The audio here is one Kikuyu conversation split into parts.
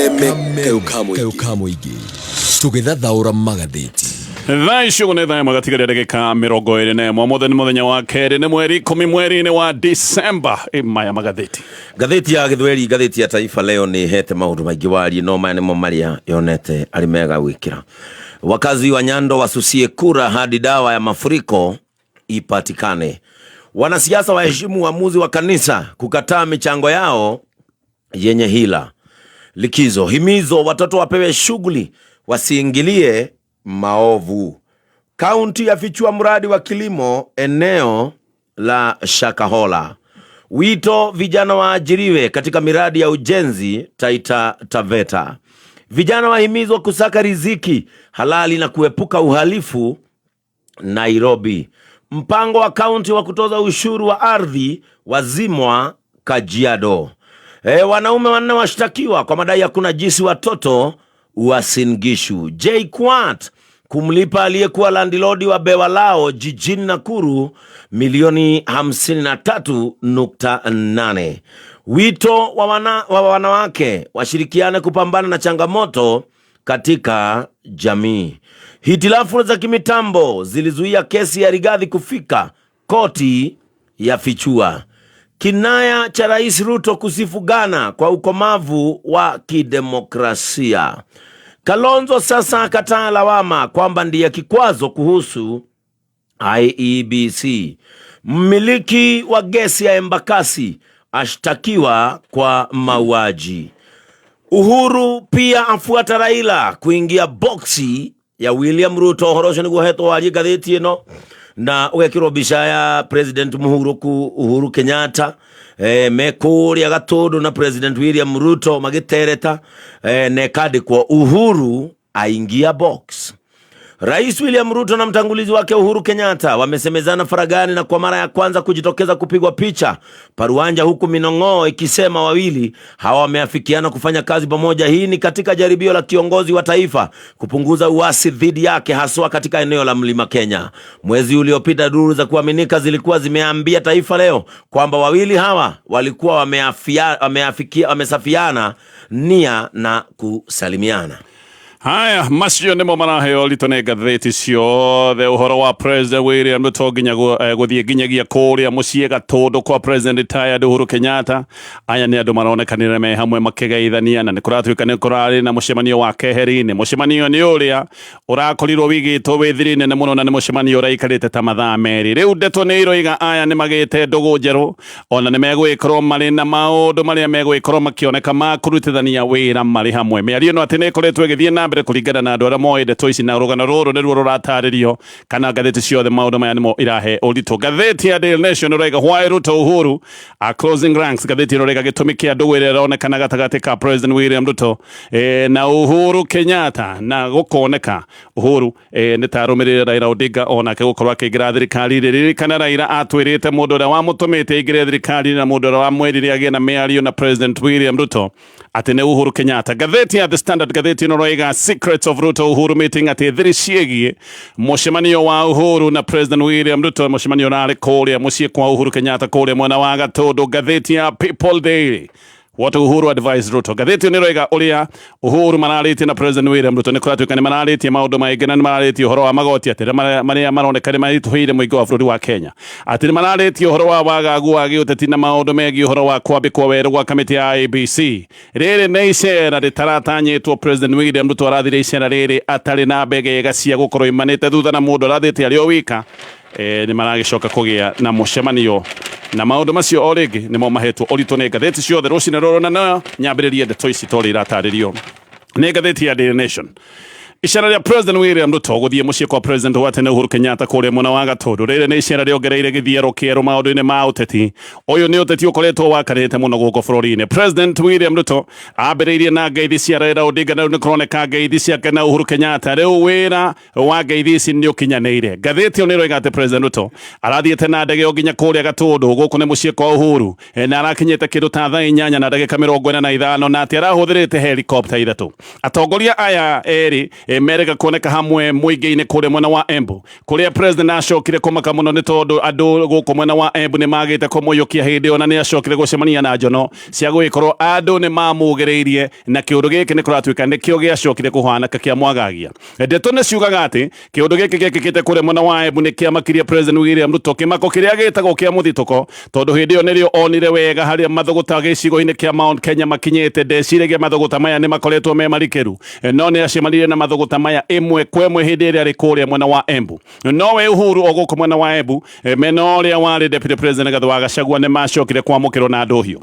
Kameme kayũ ka mũingĩ tũgĩthathaũra magathĩti. Thaa ici ũguo nĩ thaa ĩmwe gatigaria ndagĩka 21. Mũthenya nĩ mũthenya wa kerĩ, nĩ mweri 10 mweri-inĩ wa Disemba. Ĩ maya magathĩti. Ngathĩti ya Gĩthweri, ngathĩti ya Taifa Leo nĩ ĩhete maũndũ maingĩ warie, no maya nĩmo marĩa yonete arĩ mega gwĩkĩra. Wakazi wa Nyando wasusie kura hadi dawa ya mafuriko ipatikane. Wanasiasa waheshimu uamuzi wa kanisa kukataa michango yao yenye hila. Likizo himizo watoto wapewe shughuli wasiingilie maovu. Kaunti yafichua mradi wa kilimo eneo la Shakahola. Wito vijana waajiriwe katika miradi ya ujenzi Taita Taveta. Vijana wahimizwa kusaka riziki halali na kuepuka uhalifu Nairobi. Mpango wa kaunti wa kutoza ushuru wa ardhi wazimwa Kajiado. Wanaume 4 washtakiwa kwa madai ya kunajisi watoto Uasin Gishu. JKUAT kumlipa aliyekuwa landlord wa bewa lao jijini Nakuru milioni 53.8. Wito wa wanawake washirikiane kupambana na changamoto katika jamii. Hitilafu za kimitambo zilizuia kesi ya Rigathi kufika koti ya fichua. Kinaya cha Rais Ruto kusifu Ghana kwa ukomavu wa kidemokrasia. Kalonzo sasa akataa lawama kwamba ndiye kikwazo kuhusu IEBC. Mmiliki wa gesi ya Embakasi ashtakiwa kwa mauaji. Uhuru pia afuata Raila kuingia boksi ya William Ruto. Ũhoro ũcio nĩguo hetwo warie ngathĩti ĩno na ũgekĩrwo mbica ya President Uhuru Kenyatta, me kũrĩa Gatũndũ na President William Ruto magĩtereta, na ĩkandĩkwo Uhuru aingia box. Rais William Ruto na mtangulizi wake Uhuru Kenyatta wamesemezana faragani na kwa mara ya kwanza kujitokeza kupigwa picha paruanja, huku minong'oo ikisema wawili hawa wameafikiana kufanya kazi pamoja. Hii ni katika jaribio la kiongozi wa taifa kupunguza uasi dhidi yake, haswa katika eneo la Mlima Kenya. Mwezi uliopita duru za kuaminika zilikuwa zimeambia Taifa Leo kwamba wawili hawa walikuwa wamesafiana nia na kusalimiana. Haya, macio nĩmo maraheo ritũ nĩ ngathĩti ciothe. Ũhoro wa President William Ruto nginya gũthiĩ nginyagia kũrĩa mũciĩ Gatũndũ kwa President retired Uhuru Kenyatta. Aya nĩ andũ maronekanire me hamwe makĩgeithania, na nĩ kũratuĩka nĩ kũrarĩ na mũcemanio wa keheri-inĩ. Mũcemanio nĩ ũrĩa ũrakorirwo wĩigĩtwo wĩ thiri nene mũno, na nĩ mũcemanio ũraikarĩte ta mathaa merĩ. Rĩu ndeto nĩ iroiga aya nĩ magĩte ndũgũ njerũ, ona nĩ megũgĩkorwo marĩ na maũndũ marĩa megũgĩkorwo makĩoneka ma kũrutithania wĩra marĩ hamwe. Mĩario ĩno atĩ nĩ ĩkoretwo ĩgĩthiĩ na mbere kũringana na andũ arĩa moĩ ndeto ici, na rũgano rũrũ nĩruo rũratarĩrio kana ngathĩti ciothe maũndũ maya nĩmo irahe ũritũ. Ngathĩti ya Daily Nation ĩroiga why Ruto Uhuru are closing ranks. Ngathĩti ĩno ĩroiga gĩtũmi kĩa ndũgũ ĩrĩa ĩronekana gatagatĩ ka President William Ruto na Uhuru Kenyatta, na gũkoneka Uhuru nĩ ta arũmĩrĩire Raila Odinga onake gũkorwo akĩingĩra thirikari-inĩ. Ririkana Raila atwĩrĩte mũndũ ũrĩa wamũtũmĩte aingĩre thirikari-inĩ na mũndũ ũrĩa wamwĩrire agĩe na mĩario na President William Ruto atĩ nĩ Uhuru Kenyatta. Ngathĩti ya The Standard, ngathĩti ĩno ĩroiga Secrets of Ruto Uhuru meeting, atĩ thiri ciĩgiĩ mũcemanio wa Uhuru na President William Ruto, mũcemanio ũrarĩ kũrĩa mũciĩ kwa Uhuru Kenyatta kũrĩa mwena wa Gatũndũ. Ngathĩti ya People Daily, What Uhuru advised Ruto. Ngathĩti ĩno ĩroiga ũrĩa Uhuru mararĩtie na President William Ruto. Nĩ kũratuĩka nĩ mararĩtie maũndũ maingĩ, na nĩ mararĩtie ũhoro wa magoti atĩ marĩa maroneka nĩ maritũhĩire mũingĩ wa bũrũri wa Kenya, atĩ nĩ mararĩtie ũhoro wa wagagu wa gĩũteti na maũndũ megiĩ ũhoro wa kwambĩkwo werũ gwa kamĩtĩ ya IEBC. Rĩrĩ nĩ icera rĩtaratanyĩtwo. President William Ruto arathire icera rĩrĩ atarĩ na mbegega cia gũkorwo imanĩte thutha na mũndũ arathiĩte arĩ o wika. Nĩ maragĩcoka kũgĩa na mũcemanio na maũndũ macio o rĩngĩ nĩmo mahetwo ũritũ nĩ ngathĩti ciothe rũcinĩ rũrũ, na no nyambĩrĩrie ndeto ici torĩa iratarĩrio nĩ ngathĩti ya Daily Nation. Icera rĩa President William Ruto gũthiĩ mũciĩ kwa President wa tene Uhuru Kenyatta kũrĩa mwena wa Gatũndũ, rĩrĩ nĩ icera rĩongereire gĩthiero kĩerũ maũndũ-inĩ ma ũteti. Ũyũ nĩ ũteti ũkoretwo wakarĩte mũno gũkũ bũrũri-inĩ. President William Ruto ambĩrĩirie na ngeithi cia Raila Odinga, na rĩu nĩ kũroneka ngeithi ciake na Uhuru Kenyatta. Rĩu wĩra wa ngeithi ici nĩ ũkinyanĩire. Ngathĩti ĩyo nĩ ĩroiga atĩ President Ruto arathiĩte na ndege o nginya kũrĩa Gatũndũ, gũkũ nĩ mũciĩ kwa Uhuru, na arakinyĩte kĩndũ ta thaa inyanya na ndagĩka mĩrongo ĩna na ithano, na atĩ arahũthĩrĩte helicopter ithatũ. Atongoria aya erĩ Merĩga kuoneka hamwe mũingĩ-inĩ kũrĩa mwena wa Embu, kũrĩa president acokire kũmaka mũno nĩ tondũ andũ gũkũ mwena wa Embu nĩ magĩte kũmũiyũkia. Hĩndĩ ĩyo na nĩ acokire gũcemania na njono cia gũgĩkorwo andũ nĩ mamũgĩrĩirie, na kĩũndũ gĩkĩ nĩ kũratuĩka nĩkĩo gĩacokire kũhanĩka kĩa mwagagia. Ndeto nĩ ciugaga atĩ kĩũndũ gĩkĩ gĩekĩkĩte kũrĩa mwena wa Embu nĩ kĩamakirie President William Ruto kĩmako kĩrĩa gĩtagwo kĩa mũthitũko, tondũ hĩndĩ ĩyo nĩrĩo onire wega harĩa mathũgũta gĩcigo-inĩ kĩa Mount Kenya makinyĩte. Ndeciragia mathũgũta maya nĩ makoretwo me marikĩru, no nĩ acemanirie na mathũgũta maya ĩmwe kwa ĩmwe hĩndĩ ĩrĩa arĩ kũrĩa mwena wa Embu. Nowe Uhuru o gũkũ mwena wa Embu mena ũrĩa warĩ Deputy President Rigathi wa Gachagua nĩ macokire kwamũkĩrwo na ndũhiũ.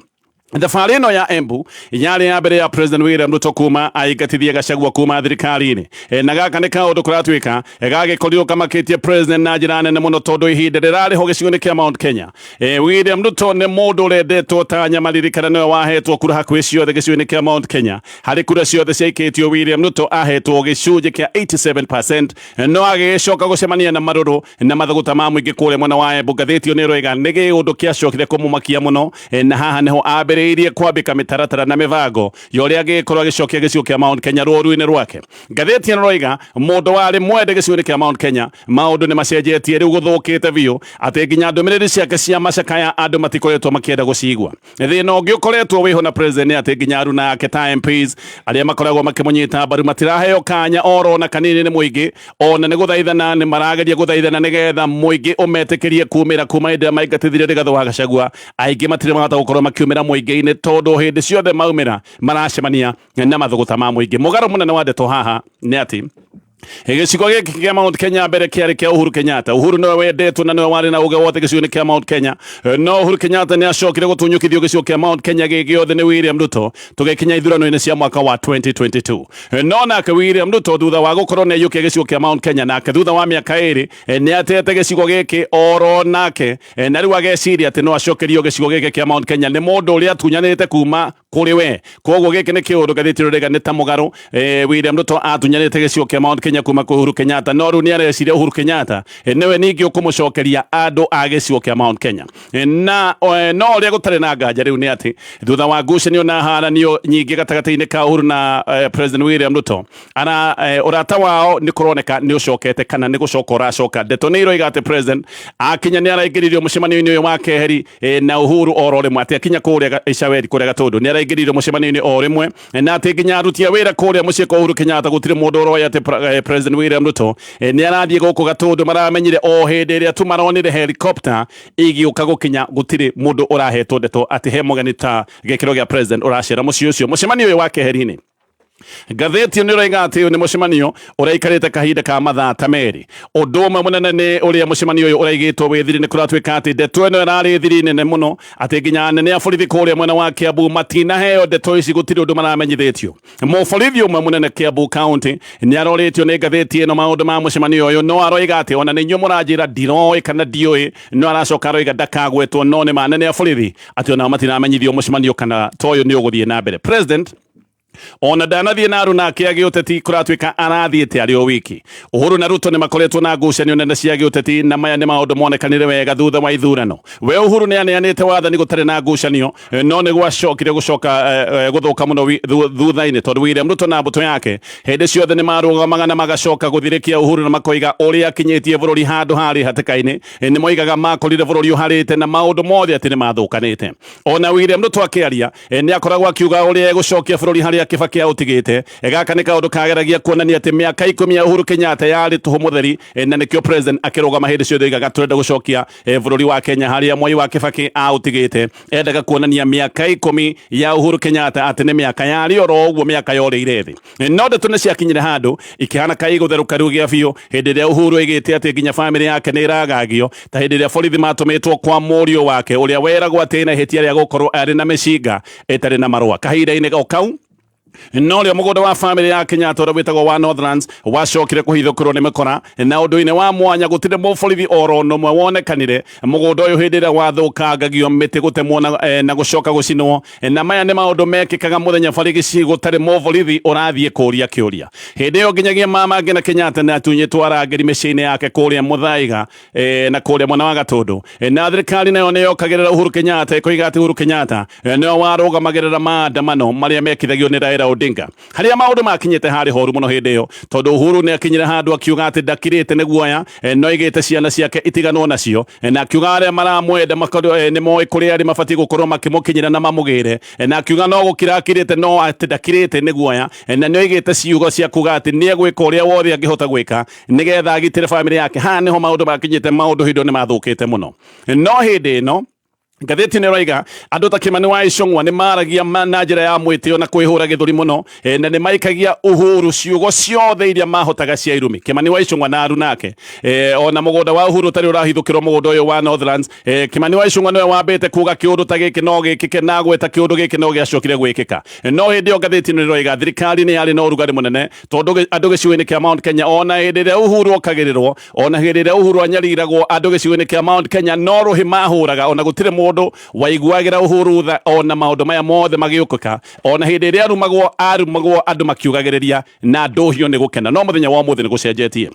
Thabarĩ ĩno ya Embu yarĩ ya mbere ya President William Ruto kuma aingatithie Gachagua kuma thirikari-inĩ. Na gaka nĩ kaũndũ kũratuĩka gagĩkorirwo kamakĩtie president na njĩra nene mũno, tondũ ihinda rĩrarĩ ho gĩcigo-inĩ kĩa Mount Kenya, William Ruto nĩ mũndũ ũrendetwo ta nyama. Ririkana nĩwe wahetwo kura hakuhĩ ciothe gĩcigo-inĩ kĩa Mount Kenya. Harĩ kura ciothe ciaikĩtio, William Ruto ahetwo gĩcunjĩ kĩa 87%, no agĩgĩcoka gũcemania na marũrũ na mathũgũta ma mũingĩ kũrĩa mwena wa Embu. Ngathĩti ĩyo nĩ ĩroiga nĩ gĩũndũ kĩacokire kũmũmakia mũno, na haha nĩho ambĩrĩirie kwambĩka mĩtaratara na mĩbango ya ũrĩa angĩgĩkorwo agĩcokia gĩcigo kĩa Mount Kenya rũru-inĩ rwake. Ngathĩti ĩno ĩroiga mũndũ warĩ mwende gĩcigo-inĩ kĩa Mount Kenya, maũndũ nĩ macenjetie rĩu, gũthũkĩte biũ atĩ nginya ndũmĩrĩri ciake cia macakaya andũ matikoretwo makĩenda gũcigua. Thĩna ũngĩ ũkoretwo wĩho na president nĩ atĩ nginya aruna ake ta MPs arĩa makoragwo makĩmũnyita mbaru matiraheo kanya oro na kanini nĩ mũingĩ. Ona nĩ gũthaithana nĩ marageria gũthaithana nĩgetha mũingĩ ũmetĩkĩrie kumĩra. Kuma hĩndĩ ĩrĩa maingatithirie Rigathĩ wa Gachagua, aingĩ matirĩ mahota gũkorwo makiumĩra mũingĩ-inĩ, tondũ hĩndĩ ciothe maumĩra maracemania na mathũgũta ma mũingĩ. Mũgarũ mũnene wa ndeto haha nĩ atĩ gĩcigo gĩkĩ kĩa Mount Kenya mbere kĩarĩ kĩa Uhuru Kenyatta. Uhuru nĩwe wendetwo na nĩwe warĩ na uge wothe gĩcigo-inĩ kĩa Mount Kenya, no Uhuru Kenyatta nĩ acokire gũtunyũkithio gĩcigo kĩa Mount Kenya gĩ gĩothe nĩ William Ruto tũgĩkinya ithurano-inĩ cia mwaka wa 2022. No nake William Ruto, thutha wa gũkorwo nĩ aiyũkia gĩcigo kĩa Mount Kenya, nake thutha wa mĩaka 2 nĩ atete gĩcigo gĩkĩ oro nake, na rĩu ageciria atĩ no acokerio gĩcigo gĩkĩ kĩa Mount Kenya nĩ mũndũ ũrĩa atunyanĩte kuma kũrĩ we. Koguo gĩkĩ nĩ kĩũndũ ngathĩti ĩrorega nĩ ta mũgarũ. William Ruto atunyanĩte gĩcigo kĩa Mount Kenya kuma kwĩ Uhuru Kenyatta, no rĩu nĩ areciria Uhuru Kenyatta nĩwe ningĩ ũkũmũcokeria andũ a gĩcigo kĩa Mount Kenya. Na no ũrĩa gũtarĩ na nganja rĩu nĩ atĩ thutha wa ngucanio na haranio nyingĩ gatagatĩ-inĩ ka Uhuru na President William Ruto ara ũrata wao nĩ kũroneka nĩ ũcokete kana nĩ gũcoka ũracoka. Ndeto nĩ iroiga atĩ president akinya nĩ araingĩririo mũcemanio-inĩ ũyũ wa keheri na Uhuru oro rĩmwe, atĩ akinya kũrĩa Icaweri kũrĩa Gatũndũ nĩ araingĩririo mũcemanio-inĩ o rĩmwe, na atĩ nginya aruti a wĩra kũrĩa mũciĩ kwa Uhuru Kenyatta gũtirĩ mũndũ ũroĩ atĩ President William Ruto nĩ arathiĩ gũkũ Gatũndũ. Maramenyire o hĩndĩ ĩrĩa tu maronire helicopter igĩũka gũkinya. Gũtirĩ mũndũ ũrahetwo ndeto atĩ he mũgeni ta gĩkĩro gĩa president ũracera mũciĩ ũcio. Mũcemanio ũyũ wa keheri-inĩ, ngathĩti nĩ ũroiga atĩ ũyũ nĩ mũcemanio ũraikarĩte kahinda ka mathaa ta 2. Ũndũ ũmwe mũnene nĩ ũrĩa mũcemanio ũyũ ũraigĩtwo wĩ thiri. Nĩ kũratuĩka atĩ ndeto ĩno ĩrarĩ thiri nene mũno, atĩ nginya anene a borithi kũrĩa mwena wa Kiambu matinaheo ndeto ici, gũtirĩ ũndũ maramenyithĩtio. Mũborithi ũmwe mũnene Kiambu County nĩ arorĩtio nĩ ngathĩti ĩno maũndũ ma mũcemanio ũyũ, no aroiga atĩ ona nĩ inyuĩ mũranjĩra ndiroĩ kana ndiũĩ, no aracoka aroiga ndakagwetwo, no nĩ ma anene a borithi atĩ onao matiramenyithio mũcemanio kana ta ũyũ nĩ ũgũthiĩ na mbere. President ona ndanathiĩ na aruna ake a gĩũteti, kũratuĩka arathiĩte arĩ o wiki. Uhuru na Ruto nĩ makoretwo na ngucanio nene cia gĩũteti, na maya nĩ maũndũ monekanire wega thutha wa ithurano. We Uhuru nĩ aneanĩte wathani gũtarĩ na ngucanio, no nĩ gwacokire gũcoka gũthũka mũno thutha-inĩ, tondũ William Ruto na mbũtũ yake hĩndĩ ciothe nĩ marũgamaga na magacoka gũthirĩkia Uhuru na makoiga ũrĩa akinyĩtie bũrũri handũ harĩ hatĩka-inĩ. Nĩ moigaga makorire bũrũri ũharĩte na maũndũ mothe atĩ nĩ mathũkanĩte. Ona William Ruto akĩaria nĩ akoragwo akiuga ũrĩa egũcokia bũrũri harĩa Kibaki aũtigĩte. Gaka nĩ kaũndũ kageragia kuonania atĩ mĩaka 10 ya Uhuru Kenyatta yarĩ tũhũ mũtheri, na nĩkĩo president akĩrũgama hĩndĩ ciothe oigaga tũrenda gũcokia bũrũri wa Kenya harĩa Mwai wa Kibaki aũtigĩte. Endaga kuonania mĩaka 10 ya Uhuru Kenyatta atĩ nĩ mĩaka yarĩ oro ũguo, mĩaka yorĩire thĩ. No ndeto nĩ ciakinyire handũ ikĩhana kaĩ gũtherũka rĩu gĩa biũ hĩndĩ ĩrĩa Uhuru oigĩte atĩ nginya bamĩrĩ yake nĩ ĩragagio, ta hĩndĩ ĩrĩa borithi matũmĩtwo kwa mũriũ wake ũrĩa weragwo atĩ ena ihĩtia rĩa gũkorwo arĩ na mĩcinga ĩtarĩ na marũa. Kahinda-inĩ o kau no rĩo mũgũnda wa bamĩrĩ ya Kenyatta ũrĩa wĩtagwo wa Northlands wacokire kũhithũkĩrwo nĩ mĩkora, na ũndũ-inĩ wa mwanya gũtirĩ mũborithi oro na ũmwe wonekanire mũgũnda ũyũ hĩndĩ ĩrĩa wathũkangagio mĩtĩ, gũtemwo na gũcoka gũcinwo. Na maya nĩ maũndũ mekĩkaga mũthenya barigici gũtarĩ mũborithi ũrathiĩ kũria kĩũria. Hĩndĩ ĩyo nginyagia mama Ngina Kenyatta nĩ atunyĩtwo arangĩri mĩciĩ-inĩ yake kũrĩa Muthaiga na kũrĩa mwena wa Gatũndũ. Na thirikari nayo nĩ yokagĩrĩra Uhuru Kenyatta ĩkoiga atĩ Uhuru Kenyatta nĩwe warũgamagĩrĩra maandamano marĩa mekithagio nĩ Raila. Raila Odinga. Harĩa maũndũ makinyĩte harĩ horu mũno hĩndĩ ĩyo, tondũ Uhuru nĩ akinyire handũ akiuga atĩ ndakirĩte nĩ guoya, no aigĩte ciana ciake itiganwo nacio, na akiuga arĩa maramwenda nĩ moĩ kũrĩa arĩ mabatiĩ gũkorwo makĩmũkinyĩra na mamũgĩre, na akiuga no gũkira akirĩte no atĩ ndakirĩte nĩ guoya, na nĩ oigĩte ciugo cia kuga atĩ nĩ egwĩka ũrĩa wothe angĩhota gwĩka nĩgetha agitĩre bamĩrĩ yake. Haha nĩho maũndũ makinyĩte, maũndũ hĩndĩ ĩyo nĩ mathũkĩte mũno. No hĩndĩ ĩno ngathĩti nĩ ĩroiga andũ ta Kimani wa Ichung'wa nĩ maragia na njĩra ya mwĩtĩo na kwĩhũra gĩthũri mũno, na nĩ maikagia Uhuru ciugo ciothe iria mahotaga cia irumi. Kimani wa Ichung'wa na aru nake, ona mũgũnda wa Uhuru ũtarĩ ũrahithũkĩrwo mũgũnda ũyũ wa Northlands, Kimani wa Ichung'wa nĩwe wambĩte kuga kĩũndũ ta gĩkĩ no gĩkĩke, na gweta kĩũndũ gĩkĩ no gĩacokire gwĩkĩka. No hĩndĩ ĩyo ngathĩti ĩno ĩroiga thirikari nĩ yarĩ na ũrugarĩ mũnene, tondũ andũ gĩcigo-inĩ kĩa Mount Kenya ona hĩndĩ ĩrĩa Uhuru okagĩrĩrwo, ona hĩndĩ ĩrĩa Uhuru anyariragwo, andũ gĩcigo-inĩ kĩa Mount Kenya no rũhĩ mahũraga, ona gũtirĩ mũndũ waiguagĩra Uhuru tha, ona maũndũ maya mothe magĩũkĩka, ona hĩndĩ ĩrĩa arumagwo, arumagwo andũ makiugagĩrĩria na ndũhio nĩ gũkena. No mũthenya wa ũmũthĩ nĩ gũcenjetie,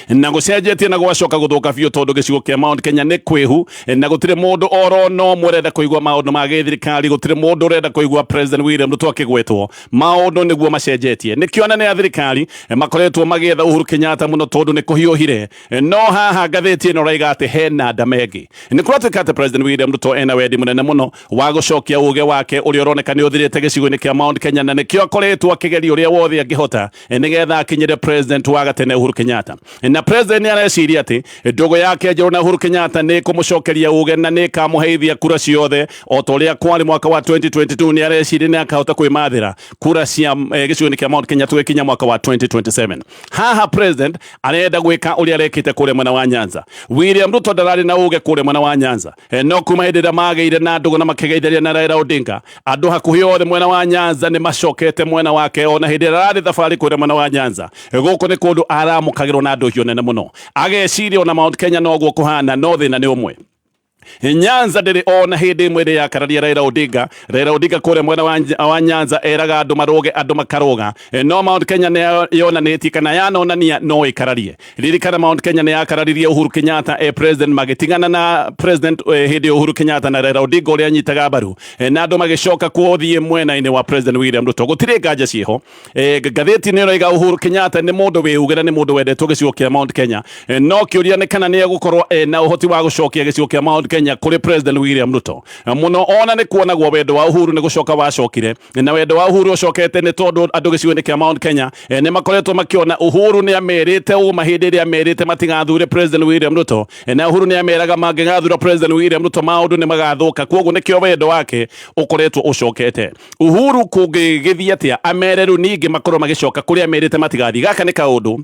na gũcenjetie na gwacoka gũthũka biũ, tondũ gĩcigo kĩa Mount Kenya nĩ kwĩhu na gũtirĩ mũndũ oro no ũmwe ũrenda kũigua maũndũ ma gĩthirikari, gũtirĩ mũndũ ũrenda kũigua President William Ruto akĩgwetwo. Maũndũ nĩguo macenjetie, nĩkĩo anene a thirikari makoretwo magĩetha Uhuru Kenyatta mũno, tondũ nĩ kũhiũhire. No haha ngathĩti ĩno ĩraiga atĩ hena ndama ĩngĩ. Nĩ kũratuĩka atĩ President William Ruto ena wendi mũnene mũno wa gũcokia uge wake ũrĩa ũroneka nĩ ũthirĩte gĩcigo-inĩ kĩa Mount Kenya, na nĩkĩo akoretwo akĩgeria ũrĩa wothe angĩhota nĩgetha akinyĩre President wa gatene Uhuru Kenyatta. Na President nĩ areciria atĩ ndũgũ yake njerũ na Uhuru Kenyatta nĩ ĩkũmũcokeria uge na nĩ ĩkamũheithia kura ciothe o ta ũrĩa kwarĩ mwaka wa 2022. Nĩ areciria nĩ akahota kwĩmathĩra kura cia gĩcigo-inĩ kĩa Mount Kenya tũgĩkinya mwaka wa 2027. Haha President arenda gwĩka ũrĩa arekĩte kũrĩa mwena wa Nyanza. William Ruto ndararĩ na uge kũrĩa mwena wa Nyanza, no kuma hĩndĩ ĩrĩa magĩire na ndũgũ na makĩgeithĩria na Raila Odinga, andũ hakuhĩ othe mwena wa Nyanza nĩ macokete mwena wake. Ona hĩndĩ ĩrĩa ararĩ thabarĩ kũrĩa mwena wa Nyanza, gũkũ nĩ kũndũ aramũkagĩrwo na ndũhiũ nene mũno. Ageciria ona Mount Kenya noguo kũhana, no thĩna nĩ ũmwe. Nyanza ndĩrĩ ona hĩndĩ ĩmwe ĩrĩa yakararia Raila Odinga. Raila Odinga kũrĩa mwena wa Nyanza eraga andũ marũge, andũ makarũga, no Mount Kenya nĩ yonanĩtie kana yanonania no ĩkararie. Ririkana Mount Kenya nĩ yakararirie Uhuru Kenyatta e president, magĩtigana na president hĩndĩ ĩyo Uhuru Kenyatta na Raila Odinga ũrĩa anyitaga mbaru, na andũ magĩcoka kũthiĩ mwena-inĩ wa President William Ruto. Gũtirĩ nganja ciĩho. Ngathĩti nĩ ĩroiga Uhuru Kenyatta nĩ mũndũ wĩuge na nĩ mũndũ wendetwo gĩcigo kĩa Mount Kenya, no kĩũria nĩ kana nĩ egũkorwo ena ũhoti wa gũcokia gĩcigo kĩa Mount Kenya kũrĩ President William Ruto. Mũno ona nĩ kuonagwo wendo wa Uhuru nĩ gũcoka wacokire, na wendo wa Uhuru ũcokete nĩ tondũ andũ gĩcigo-inĩ kĩa Mount Kenya nĩ makoretwo makĩona Uhuru nĩ amerite ũma hĩndĩ ĩrĩa amerite matigathure President William Ruto, na Uhuru nĩ ameraga mangĩgathura President William Ruto maũndũ nĩ magathũka. Koguo nĩkĩo wendo wake ũkoretwo ũcokete. Uhuru kũngĩgĩthiĩ atĩa amere rĩu ningĩ makorwo magĩcoka kũrĩa merĩte matigathiĩ? Gaka nĩ kaũndũ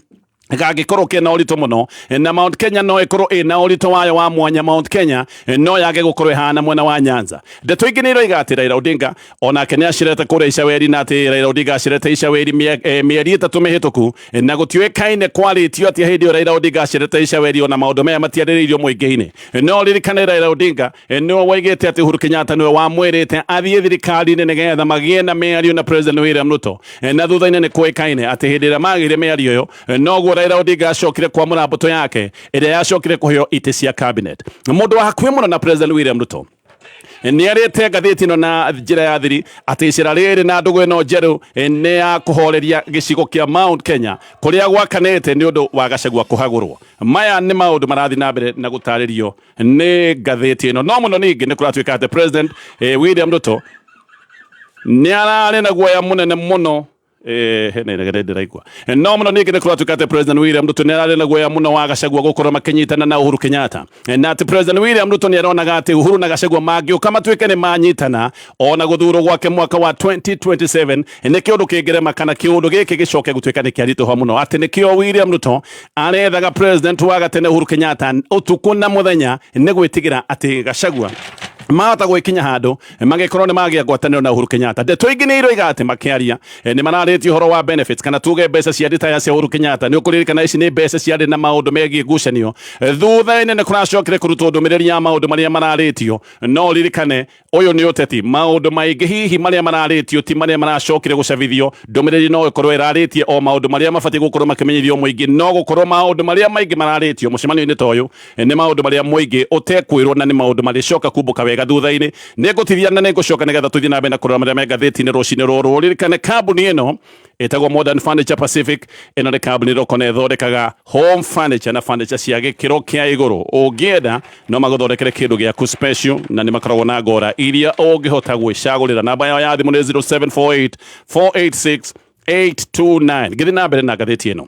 gangĩkorwo kena ũritũ mũno, na Mount Kenya no ĩkorwo ĩna ũritũ wayo wa mwanya. Mount Kenya no yage gũkorwo ĩhana mwena wa Nyanza. Ndeto ingĩ nĩ iroiga atĩ Raila Odinga onake nĩ acerete kũrĩa Icaweri, na atĩ Raila Odinga acerete Icaweri mĩeri 3 mĩhĩtũku, na gũtiũĩkaine kwarĩtio atĩa hĩndĩ ĩyo Raila Odinga acerete Icaweri, ona maũndũ maya matiarĩrĩirio mũingĩ-inĩ. No ririkane Raila Odinga nĩwe waigĩte atĩ Uhuru Kenyatta nĩwe wamwĩrĩte athiĩ thirikari-inĩ nĩgetha magĩe na mĩario na President William Ruto, na thutha-inĩ nĩ kũĩkaine atĩ hĩndĩ ĩrĩa magĩire mĩario ĩyo noguo Raila Odinga acokire kwamũra mbũtũ yake ĩrĩa yacokire kũheo itĩ cia cabinet. Mũndũ wa hakuhĩ mũno na President William Ruto nĩ arĩte ngathĩti ĩno na njĩra ya thiri atĩ icera rĩrĩ na ndũgũ ĩno njerũ nĩ ya kũhoreria gĩcigo kĩa Mount Kenya kũrĩa gwakanĩte nĩ ũndũ wa Gachagua kũhagũrwo. Maya nĩ maũndũ marathiĩ na mbere na gũtarĩrio nĩ ngathĩti ĩno. No mũno ningĩ nĩ kũratuĩka atĩ President William Ruto nĩ ararĩ na guoya mũnene mũno. Hena inegene ndĩraigua. No mũno ningĩ nĩ kũratuĩka atĩ President William Ruto nĩ ararĩ na guoya mũno wa Gachagua gũkorwo makĩnyitana na Uhuru Kenyatta, na atĩ President William Ruto nĩ aronaga atĩ Uhuru na Gachagua mangĩũka matuĩke nĩ manyitana, ona gũthurwo gwake mwaka wa 2027 nĩ kĩũndũ kĩngĩrema kana kĩũndũ gĩkĩ gĩcoke gũtuĩka nĩ kĩaritũha mũno, atĩ nĩkĩo William Ruto arethaga President wa gatene Uhuru Kenyatta ũtukũ na mũthenya, nĩ gwĩtigĩra atĩ Gachagua mahota gwĩkinya handũ magĩkorwo nĩ magĩa ngwatanĩro na Uhuru Kenyatta. Ndeto ingĩ nĩ iroiga atĩ makĩaria nĩ mararĩtie ũhoro wa benefits, kana tuge mbeca cia retire cia Uhuru Kenyatta. Nĩ ũkũririkana ici nĩ mbeca ciarĩ na maũndũ megiĩ ngucanio. Thutha-inĩ nĩ kũracokire kũrutwo ndũmĩrĩri ya maũndũ marĩa mararĩtio, no ririkane ũyũ nĩ ũteti. Maũndũ maingĩ hihi marĩa mararĩtio ti marĩa maracokire gũcabithio. Ndũmĩrĩri no ĩkorwo ĩrarĩtie o maũndũ marĩa mabatiĩ gũkorwo makĩmenyithio mũingĩ, no gũkorwo maũndũ marĩa maingĩ mararĩtio mũcemanio-inĩ ta ũyũ nĩ maũndũ marĩa mũingĩ ũtekwĩrwo, na nĩ maũndũ marĩcoka kumbũka wega. wega thutha-inĩ. Nĩ ngũtithia na nĩ ngũcoka nĩgetha tũthiĩ na mbere na kũrora marĩa me ngathĩti-inĩ rũcinĩ rũrũ. Ũririkane kambuni ĩno ĩtagwo Modern Furniture Pacific. Ĩno nĩ kambuni ĩrokona ĩthondekaga home furniture na furniture cia gĩkĩro kĩa igũrũ. Ũngĩenda no magũthondekere kĩndũ gĩaku special, na nĩ makoragwo na ngora iria ũngĩhota gwĩcagũrĩra. Namba yao ya thimũ nĩ 0748 486 829. Ngĩthiĩ na mbere na ngathĩti ĩno,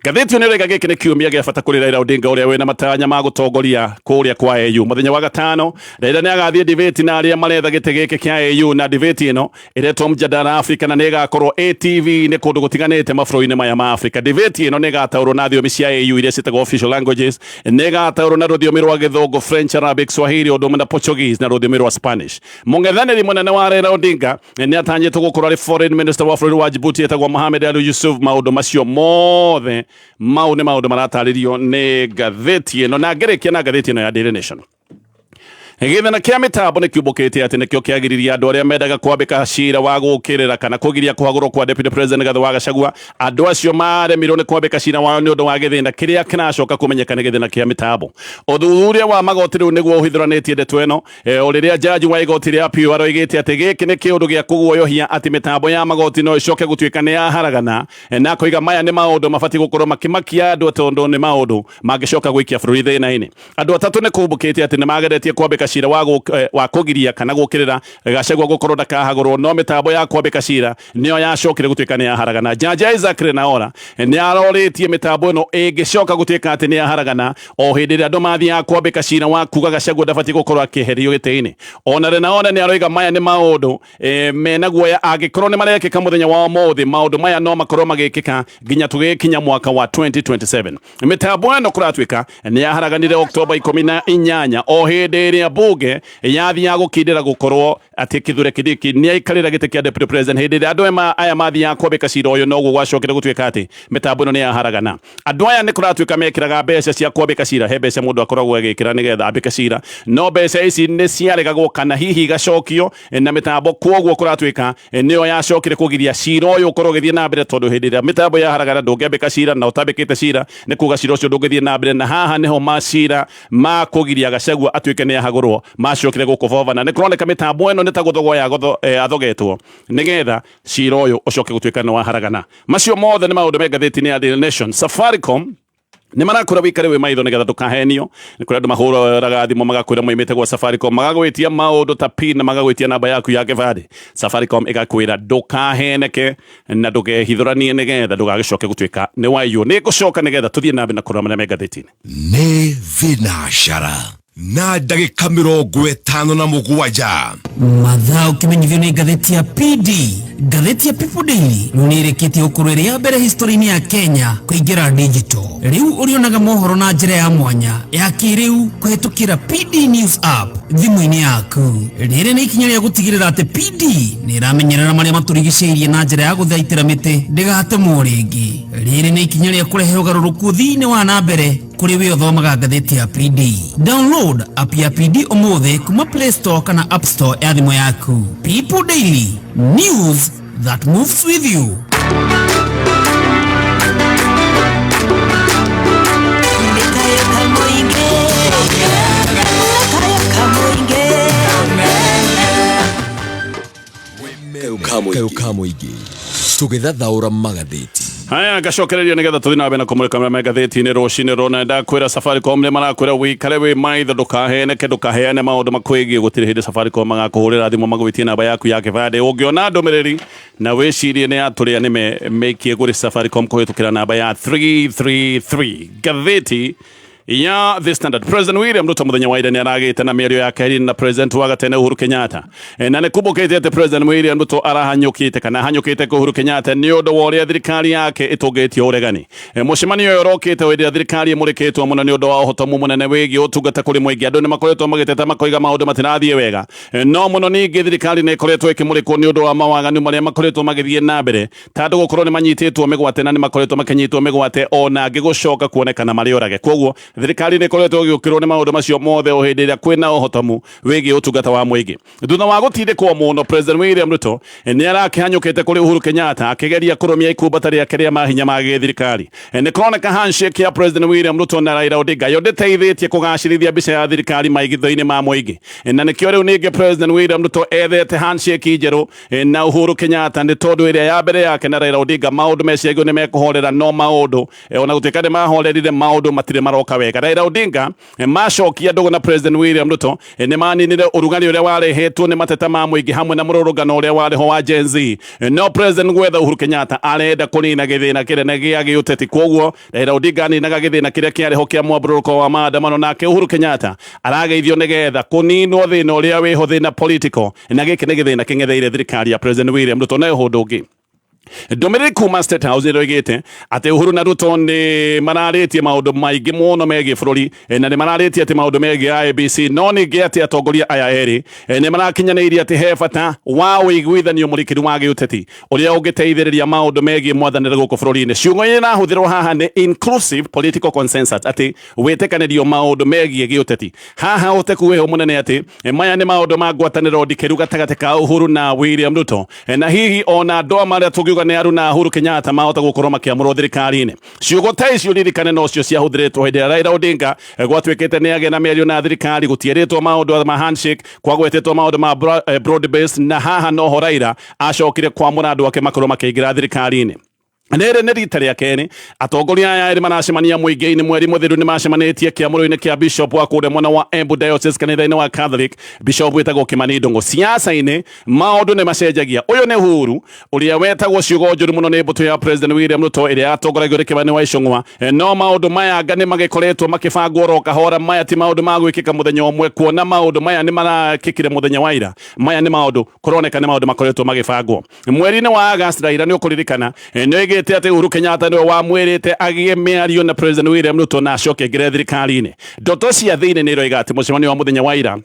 ngathĩti ĩno ĩroiga gĩkĩ nĩ kiumia gĩa bata kũrĩ Raila Odinga ũrĩa wĩna matanya ma gũtongoria kũrĩa kwa AU. Mũthenya wa gatano Raila nĩ agathiĩ debate na arĩa maretha gĩtĩ gĩkĩ kĩa AU, na debate ĩno ĩretwo Mjadala Africa na nĩ ĩgakorwo ATV nĩ kũndũ gũtiganĩte mabũrũri-inĩ maya ma Africa. Debate ĩno nĩ ĩgataũrwo na thiomi cia AU iria ciĩtagwo official languages, nĩ ĩgataũrwo na rũthiomi rwa Gĩthũngũ, French, Arabic, Swahili, ũndũ ũmwe na Portuguese na rũthiomi rwa Spanish. Mũng'ethanĩri mũnene wa Raila Odinga nĩ atanyĩtwo gũkorwo arĩ foreign minister wa bũrũri wa Djibouti etagwo Mohamed Ali Yusuf. Maũndũ macio mothe mau nĩ maũndũ maratarĩrio nĩ ngathĩti ĩno, na ngĩrĩkia na ngathĩti ĩno ya Daily Nation. Gĩthĩna kĩa mĩtambo nĩ kiumbũkĩte atĩ nĩkĩo kĩagiririe andũ arĩa mendaga kwambĩka cira wa gũkĩrĩra kana kũgiria kũhagũrwo kwa Deputy President Rigathĩ wa Gachagua. Andũ acio maremirwo nĩ kwambĩka cira wao nĩ ũndũ wa gĩthĩna kĩrĩa kĩracoka kũmenyeka nĩ gĩthĩna kĩa mĩtambo. Ũthuthuria wa magoti rĩu nĩguo ũhithũranĩtie ndeto ĩno, o rĩrĩa jaji wa igoti rĩa appeal aroigĩte atĩ gĩkĩ nĩ kĩũndũ gĩa kũguoyohia atĩ mĩtambo ya magoti no ĩcoke gũtuĩka nĩ yaharagana, na akoiga maya nĩ maũndũ mabatiĩ gũkorwo makĩmakia andũ tondũ nĩ maũndũ mangĩcoka gũikia bũrũri thĩna-inĩ. Andũ atatũ nĩ kumbũkĩte atĩ nĩ mageretie kwambĩka cira wa kũgiria kana gũkĩrĩra Gachagua gũkorwo ndakahagũrwo, no mĩtambo ya kwambĩka cira nĩyo yacokire gũtuĩka nĩ yaharagana. Jaji Isaac Lenaola nĩ arorĩtie mĩtambo ĩno ĩngĩcoka gũtuĩka atĩ nĩ yaharagana o hĩndĩ ĩrĩa andũ mathiaga kwambĩka cira wa kuga Gachagua ndabatiĩ gũkorwo akĩeherio gĩtĩ-inĩ. Ona Lenaola nĩ aroiga maya nĩ maũndũ mena guoya angĩkorwo nĩ marekĩka mũthenya wa ũmũthĩ, maũndũ maya no makorwo magĩkĩka nginya tũgĩkinya mwaka wa 2027. Mĩtambo ĩno kũratuĩka nĩ yaharaganire Oktoba 18 o hĩndĩ ĩrĩa mbunge yathiaga gũkindĩra gũkorwo atĩ Kithure Kindiki nĩ aikarĩra gĩtĩ kĩa deputy president. Hĩndĩ ĩrĩa andũ aya mathiaga kwambĩka cira ũyũ, noguo gwacokire gũtuĩka atĩ mĩtambo ĩno nĩ yaharagana. Andũ aya nĩ kũratuĩka mekĩraga mbeca cia kwambĩka cira, he mbeca mũndũ akoragwo agĩkĩra nĩgetha ambĩke cira, no mbeca ici nĩ ciaregagwo kana hihi igacokio na mĩtambo, kwoguo kũratuĩka nĩyo yacokire kũgiria cira ũyũ ũkorwo ũgĩthiĩ na mbere, tondũ hĩndĩ ĩrĩa mĩtambo yaharagana ndũngĩambĩka cira, na ũtambĩkĩte cira nĩ kuga cira ũcio ndũngĩthiĩ na mbere. Na haha nĩho macira ma kũgiria Gachagua atuĩke nĩ ahagũrwo macokire gũkũ bova, na nĩ kũroneka mĩtambo ĩno nĩ ta gũthogwo yathogetwo nĩgetha cira ũyũ ũcoke gũtuĩka nĩ waharagana. Macio mothe nĩ maũndũ me ngathĩti-inĩ ya Daily Nation. Safaricom nĩ marakwĩra wĩikare wĩ maitho nĩgetha ndũkahenio. Nĩ kũrĩ andũ mahũraga thimũ magakwĩra moimĩte gwa Safaricom, magagwĩtia maũndũ ta PIN na magagwĩtia namba yaku ya kĩbandĩ. Safaricom ĩgakwĩra ndũkaheneke na ndũkehithũranie nĩgetha ndũgagĩcoke gũtuĩka nĩ waiywo. Nĩ ngũcoka nĩgetha tũthiĩ na mbere na kũrora marĩa me ngathĩti-inĩ. Nĩ thinacara na ndagĩka 57. Mathaa ũkĩmenyithio nĩ ngathĩti ya PD. Ngathĩti ya People Daily rĩu nĩ ĩrĩkĩtie gũkorwo ĩrĩ ya mbere history-inĩ ya Kenya kũingĩra digital. Rĩu ũrĩonaga mohoro na njĩra ya mwanya ya kĩrĩu kũhĩtũkĩra PD News app thimũ-inĩ yaku. Rĩrĩ nĩ ikinya rĩa gũtigĩrĩra atĩ PD nĩ ĩramenyerera marĩa matũrigicĩirie na njĩra ya gũthaitĩra mĩtĩ ndĩgatemwo rĩngĩ. Rĩrĩ nĩ ikinya rĩa kũrehe ũgarũrũku ũthii-inĩ wa na mbere kũrĩ we ũthomaga ngathĩti ya PD. Download app ya PD ũmũthĩ kuma Play Store kana App Store ya thimũ yaku. People Daily, news that moves with you. Nĩkayo kamũingĩ, nĩkayo kamũingĩ. Kayo ka mũingĩ tũgĩthathaũra magathĩti. Haya, ngacokereria nĩgetha tũthiĩ na mbere na kũmũrĩka marĩa me ngathĩti-inĩ rũcinĩ rũna. Ndakwĩra Safaricom nĩ marakwĩra wĩikare wĩ maitho, ndũkaheneke, ndũkaheane maũndũ makwĩgiĩ. Gũtirĩ hĩndĩ Safaricom magakũhũrĩra thimũ magwĩtie namba yaku ya kĩbandĩ. Ũngĩona ndũmĩrĩri na wĩcirie nĩ atũrĩa nĩme, mĩikie kũrĩ Safaricom kũhĩtũkĩra namba ya 333. Ngathĩti ya The Standard, President William Ruto mũthenya wa ira nĩ aragĩte na mĩario ya kerĩ na President wa gatene Uhuru Kenyatta. Na nĩ kumbũkĩte atĩ President William Ruto arahanyũkĩte kana ahanyũkĩte kũ Uhuru Kenyatta nĩ ũndũ wa ũrĩa thirikari yake ĩtũngĩtie ũregani. Mũcemanio ũyũ ũrokĩte hĩndĩ ĩrĩa thirikari ĩmũrĩkĩtwo mũno nĩ ũndũ wa ũhotomu mũnene wĩgiĩ ũtungata kũrĩ mũingĩ. Andũ nĩ makoretwo magĩteta makoiga maũndũ matirathiĩ wega, no mũno ningĩ thirikari nĩ ĩkoretwo ĩkĩmũrĩkwo nĩ ũndũ wa mawaganu marĩa makoretwo magĩthiĩ na mbere, ta andũ gũkorwo nĩ manyitĩtwo mĩgwate, na nĩ makoretwo makĩnyitwo mĩgwate ona angĩ gũcoka kuonekana marĩ orage. Koguo Thirikari nĩ ĩkoretwo ĩgĩũkĩrwo nĩ maũndũ macio mothe o hĩndĩ ĩrĩa kwĩna ũhotomu wĩgiĩ ũtungata wa mũingĩ. Thutha wa gũtindĩkwo mũno, President William Ruto nĩ arakĩhanyũkĩte kũrĩ Uhuru Kenyatta akĩgeria kũrũmia ikumbata rĩake rĩa mahinya ma gĩthirikari. Nĩ kũroneka handshake ya President William Ruto na Raila Odinga yo ndĩteithĩtie kũgacĩrithia mbica ya thirikari maitho-inĩ ma mũingĩ, na nĩkĩo rĩu ningĩ President William Ruto ethete handshake njerũ na Uhuru Kenyatta, nĩ tondũ ĩrĩa ya mbere yake na Raila Odinga maũndũ meciragio nĩ mekũhorera, no maũndũ ona gũtuĩka nĩ mahorerire, maũndũ matirĩ maroka wega. Raila Odinga macokia ndũgũ na President William Ruto nĩ maninire ũrugarĩ ũrĩa warehetwo nĩ mateta ma mũingĩ hamwe na mũrũrũngano ũrĩa warĩ ho wa Gen Z. No President gwetha Uhuru Kenyatta arenda kũnina gĩthĩna kĩnene gĩa gĩũteti, koguo Raila Odinga aninaga gĩthĩna kĩrĩa kĩarĩ ho kĩa mwambũrũrũko wa maandamano, nake Uhuru Kenyatta arageithio nĩgetha kũninwo thĩna ũrĩa wĩho, thĩna political, na gĩkĩ nĩ gĩthĩna kĩng'etheire thirikari ya President William Ruto. Na ũndũ ũngĩ, ndũmĩrĩri kuma State House ĩroigĩte atĩ Uhuru na Ruto nĩ mararĩtie maũndũ maingĩ mũno megiĩ bũrũri, na nĩ mararĩtie atĩ maũndũ megiĩ IEBC, no ningĩ atĩ atongoria aya erĩ nĩ marakinyanĩirie atĩ he bata wa ũiguithanio mũrikĩru wa gĩũteti ũrĩa ũngĩteithĩrĩria maũndũ megiĩ mwathanĩre gũkũ bũrũri-inĩ. Ciugo iria irahũthĩrwo haha nĩ inclusive political consensus, atĩ wĩtĩkanĩrio maũndũ megiĩ gĩũteti. Haha ũteku wĩho mũnene atĩ maya nĩ maũndũ ma ngwatanĩro ndikĩru gatagatĩ ka Uhuru na William Ruto, na hihi ona andũ marĩa tũngiuga nĩ aru na Uhuru Kenyatta mahota gũkorwo makĩamũrwo thirikari-inĩ. Ciugo ta icio, ririkane, nocio ciahũthĩrĩtwo hĩndĩ ĩrĩa Raila Odinga gwatuĩkĩte nĩ agĩa na mĩario na thirikari. Gũtierĩtwo maũndũ ma handshake, kwagwetetwo maũndũ ma broad base, na haha noho Raila acokire kwamũra andũ ake makorwo makĩingĩra thirikari-inĩ. Rĩrĩ nĩ rita rĩa kerĩ atongoria aya erĩ maracemania mũingĩ-inĩ. Mweri mũthiru nĩ macemanĩtie kĩamũro-inĩ kĩa bishop wa kũrĩa mwena wa Embu Diocese, kanitha-inĩ wa Catholic, bishop wĩtagwo Kimani Ndung'u. Siasa-inĩ maũndũ nĩ macenjagia. Ũyũ nĩ Uhuru ũrĩa wetagwo ciugo njũru mũno nĩ mbũtũ ya President William Ruto ĩrĩa yatongoragio nĩ Kĩbani wa Icũng'wa. No maũndũ maya anga nĩ magĩkoretwo makĩbangwo oro kahora. Maya ti maũndũ ma gwĩkĩka mũthenya ũmwe, kuona maũndũ maya nĩ marakĩkire mũthenya wa ira. Maya nĩ maũndũ kũroneka nĩ maũndũ makoretwo magĩbangwo. Mweri-inĩ wa August, Raila, nĩ ũkũririkana, nĩ oigĩte atĩ Uhuru Kenyatta nĩwe wamwĩrĩte agĩe mĩario na President William Ruto na acoke aingĩre thirikari-inĩ. Ndoto cia thĩinĩ nĩ iroiga atĩ mũcemanio wa mũthenya wa ira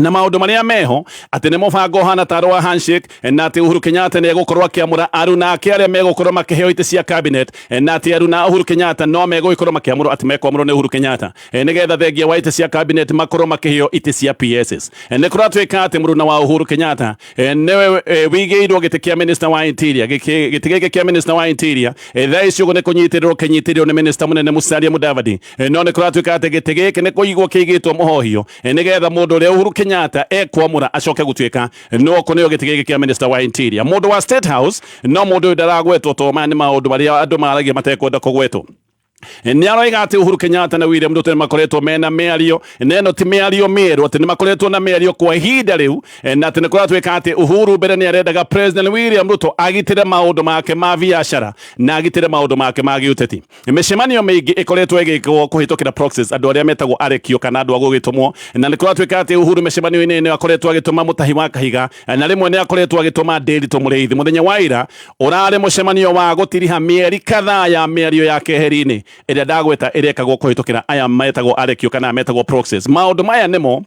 na maũndũ marĩa meho atĩ nĩ mũbango ũhana tarĩ wa handshake, na atĩ Uhuru Kenyatta nĩ egũkorwo akĩamũra aruna ake arĩa megũkorwo makĩheo itĩ cia cabinet, na atĩ aruna Uhuru Kenyatta no megũgĩkorwo makĩamũrwo, atĩ mekwamũrwo nĩ Uhuru Kenyatta nĩgetha thengia wa itĩ cia cabinet makorwo makĩheo itĩ cia PSs. Nĩ kũratuĩka atĩ mũruna wa Uhuru Kenyatta nĩwe wĩigĩirwo gĩtĩ kĩa minister wa interior. Gĩtĩ gĩkĩ kĩa minister wa interior thaa ici ũguo nĩ kũnyitĩrĩrwo kĩnyitĩrĩrwo nĩ minister mũnene Musalia Mudavadi, no nĩ kũratuĩka atĩ gĩtĩ gĩkĩ nĩ kũigwo kĩigĩtwo mũhohio nĩgetha mũndũ ũrĩa Uhuru Kenyatta ekwamũra acoke gũtuĩka no kũneo gĩtĩ gĩkĩ kĩa minister wa interior. Mũndũ wa State House, no mũndũ ũyũ ndaragwetwo to maya nĩ maũndũ marĩa andũ maragia matekwenda kũgwetwo, nĩ aroiga atĩ Uhuru Kenyatta na William Ruto nĩ makoretwo mena mĩario, na ĩno ti mĩario mĩerũ, atĩ nĩ makoretwo na mĩario kwa ihinda rĩu, na atĩ nĩ kũratuĩka atĩ Uhuru mbere nĩ arendaga President William Ruto agitĩre maũndũ make ma biacara na agitĩre maũndũ make ma gĩũteti. Mĩcemanio mĩingĩ ĩkoretwo ĩgĩkwo kũhĩtũkĩra proxies, andũ arĩa metagwo arekio kana andũ a gũgĩtũmwo, na nĩ kũratuĩka atĩ Uhuru mĩcemanio-inĩ nĩ akoretwo agĩtũma Mũtahi wa Kahiga, na rĩmwe nĩ akoretwo agĩtũma Ndĩritũ Mũrĩithi. Mũthenya wa ira ũrarĩ mũcemanio wa gũtiriha mĩeri kadhaa ya mĩario ya keheri-inĩ ĩrĩa ndagweta ĩrekagwo kũhĩtũkĩra aya metagwo arekio kana metagwo proxies. Maũndũ maya nĩmo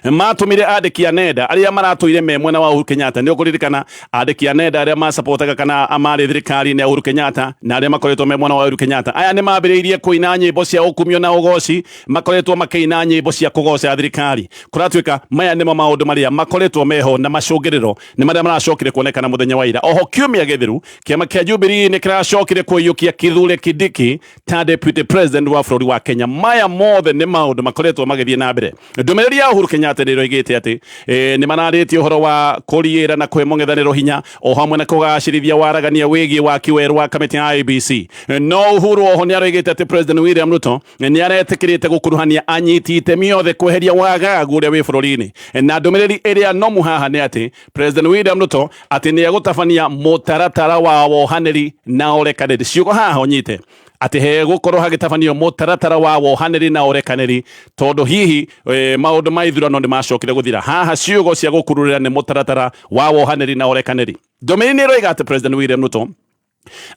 matũmire andĩki a nenda arĩa maratũire me mwena wa Uhuru Kenyatta, nĩ ũkũririkana andĩki a nenda arĩa macapotaga kana marĩ thirikari-inĩ ya Uhuru Kenyatta na arĩa makoretwo me mwena wa Uhuru Kenyatta, aya nĩ mambĩrĩirie kũina nyĩmbo cia ũkumio na ũgoci, makoretwo makĩina nyĩmbo cia kũgoca thirikari. Kũratuĩka maya nĩmo maũndũ marĩa makoretwo meho na macũngĩrĩro nĩ marĩa maracokire kuonekana mũthenya wa ira. Oho kiumia gĩthiru, kĩama kĩa Jubilee nĩ kĩracokire kũiyũkia Kithure Kindiki ta deputy president wa bũrũri wa Kenya. Maya mothe nĩ maũndũ makoretwo magĩthiĩ na mbere. Ndũmĩrĩri ya Uhuru Kenyatta nĩ ĩroigĩte atĩ nĩ mararĩtie ũhoro wa kũriĩra na kũhe mũng'ethanĩro hinya, o hamwe na kũgacĩrithia waragania wĩgiĩ waki werũ wa kamĩtĩ ya IEBC. No Uhuru oho nĩ aroigĩte atĩ President William Ruto nĩ aretĩkĩrĩte gũkuruhania anyiti itemi othe kweheria wagagu ũrĩa wĩ bũrũri-inĩ, na ndũmĩrĩri ĩrĩa nomu haha nĩ atĩ President William Ruto atĩ nĩ egũtabania mũtaratara wa wohanĩri na ũrekanĩri. Ciugo haha ũnyite atĩ hegũkorwo hagĩtabanio mũtaratara wa wohanĩri na ũrekanĩri, tondũ hihi maũndũ ma ithurano nĩ macokire gũthira. Haha ciugo cia gũkururĩra nĩ mũtaratara wa wohanĩri na ũrekanĩri. Ndũmĩrĩri nĩ ĩroiga atĩ President William Ruto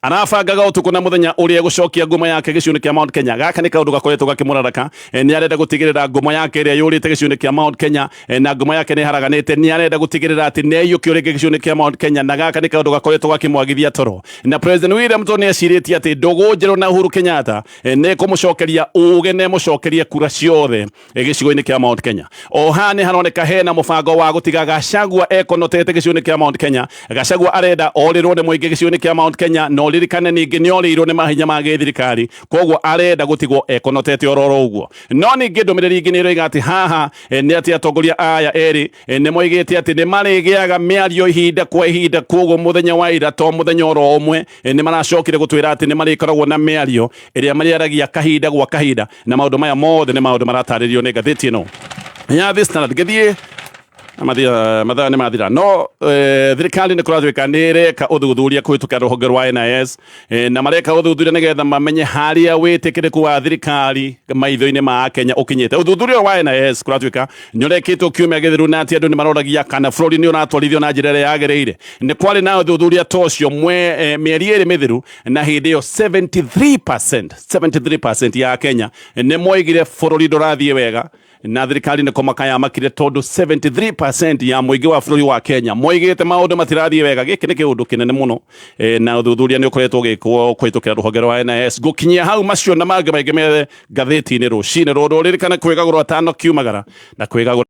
Arabangaga ũtukũ na mũthenya ũrĩa egũcokia ngumo yake gĩcigo-inĩ kĩa Mount Kenya. Gaka nĩ kaũndũ gakoretwo gakĩmũraraka. Nĩ arenda gũtigĩrĩra ngumo yake ĩrĩa yũrĩte gĩcigo-inĩ kĩa Mount Kenya, na ngumo yake nĩ ĩharaganĩte. Nĩ arenda gũtigĩrĩra atĩ nĩ aiyũkio rĩngĩ gĩcigo-inĩ kĩa Mount Kenya, na gaka nĩ kaũndũ gakoretwo gakĩmwagithia toro. Na President William Ruto nĩ ecirĩtie atĩ ndũgũ njerũ na Uhuru Kenyatta nĩ ĩkũmũcokeria ũgĩ na ĩmũcokerie kura ciothe gĩcigo-inĩ kĩa Mount Kenya. O haha nĩ haroneka hena mũbango wa gũtiga Gachagua ekonotete gĩcigo-inĩ kĩa Mount Kenya. Gachagua arenda orĩrwo nĩ mũingĩ gĩcigo-inĩ kĩa Mount Kenya, na ũririkane ningĩ nĩ orĩirwo nĩ mahinya ma gĩthirikari, koguo arenda gũtigwo ekonotete ororo ũguo. No ningĩ ndũmĩrĩri ingĩ nĩ ĩroiga atĩ haha nĩ atĩ atongoria aya erĩ nĩ moigĩte atĩ nĩ marĩgĩaga mĩario ihinda kwa ihinda, koguo mũthenya wa ira to mũthenya oro ũmwe nĩ maracokire gũtwĩra atĩ nĩ marĩkoragwo na mĩario ĩrĩa marĩaragia kahinda gwa kahinda, na maũndũ maya mothe nĩ maũndũ maratarĩrio nĩ ngathĩti ĩno ya The Standard. Ngĩthiĩ mathaa nĩ mathira, no thirikari nĩ kũratuĩka nĩ ĩreka ũthuthuria kũhĩtũkĩra rũhonge rwa NIS, na mareka ũthuthuria nĩgetha mamenye harĩa wĩtĩkĩrĩku wa thirikari maitho-inĩ ma Kenya ũkinyĩte. Ũthuthuria wa NIS kũratuĩka nĩ ũrekĩtwo kiumia gĩthiru, na atĩ andũ nĩ maroragia kana bũrũri nĩ ũratwarithio na njĩra ĩrĩa yagĩrĩire. Nĩ kwarĩ na ũthuthuria ta ũcio mĩeri 2 mĩthiru, na hĩndĩ ĩyo 73% ya Kenya nĩ moigire bũrũri ndũrathiĩ wega, na thirikari nĩ kũmaka yamakire tondũ 73% ya mũingĩ wa bũrũri wa Kenya moigĩte maũndũ matirathiĩ wega. Gĩkĩ nĩ kĩũndũ kĩnene mũno, na ũthuthuria nĩ ũkoretwo ũgĩkwo kũhĩtũkĩra rũhonge rwa NIS. Ngũkinyia hau, macio na mangĩ maingĩ methe ngathĩti-inĩ rũcinĩ rũrũ. Ririkana kwĩgagũrwo atano kiumagara na kwĩgagũra.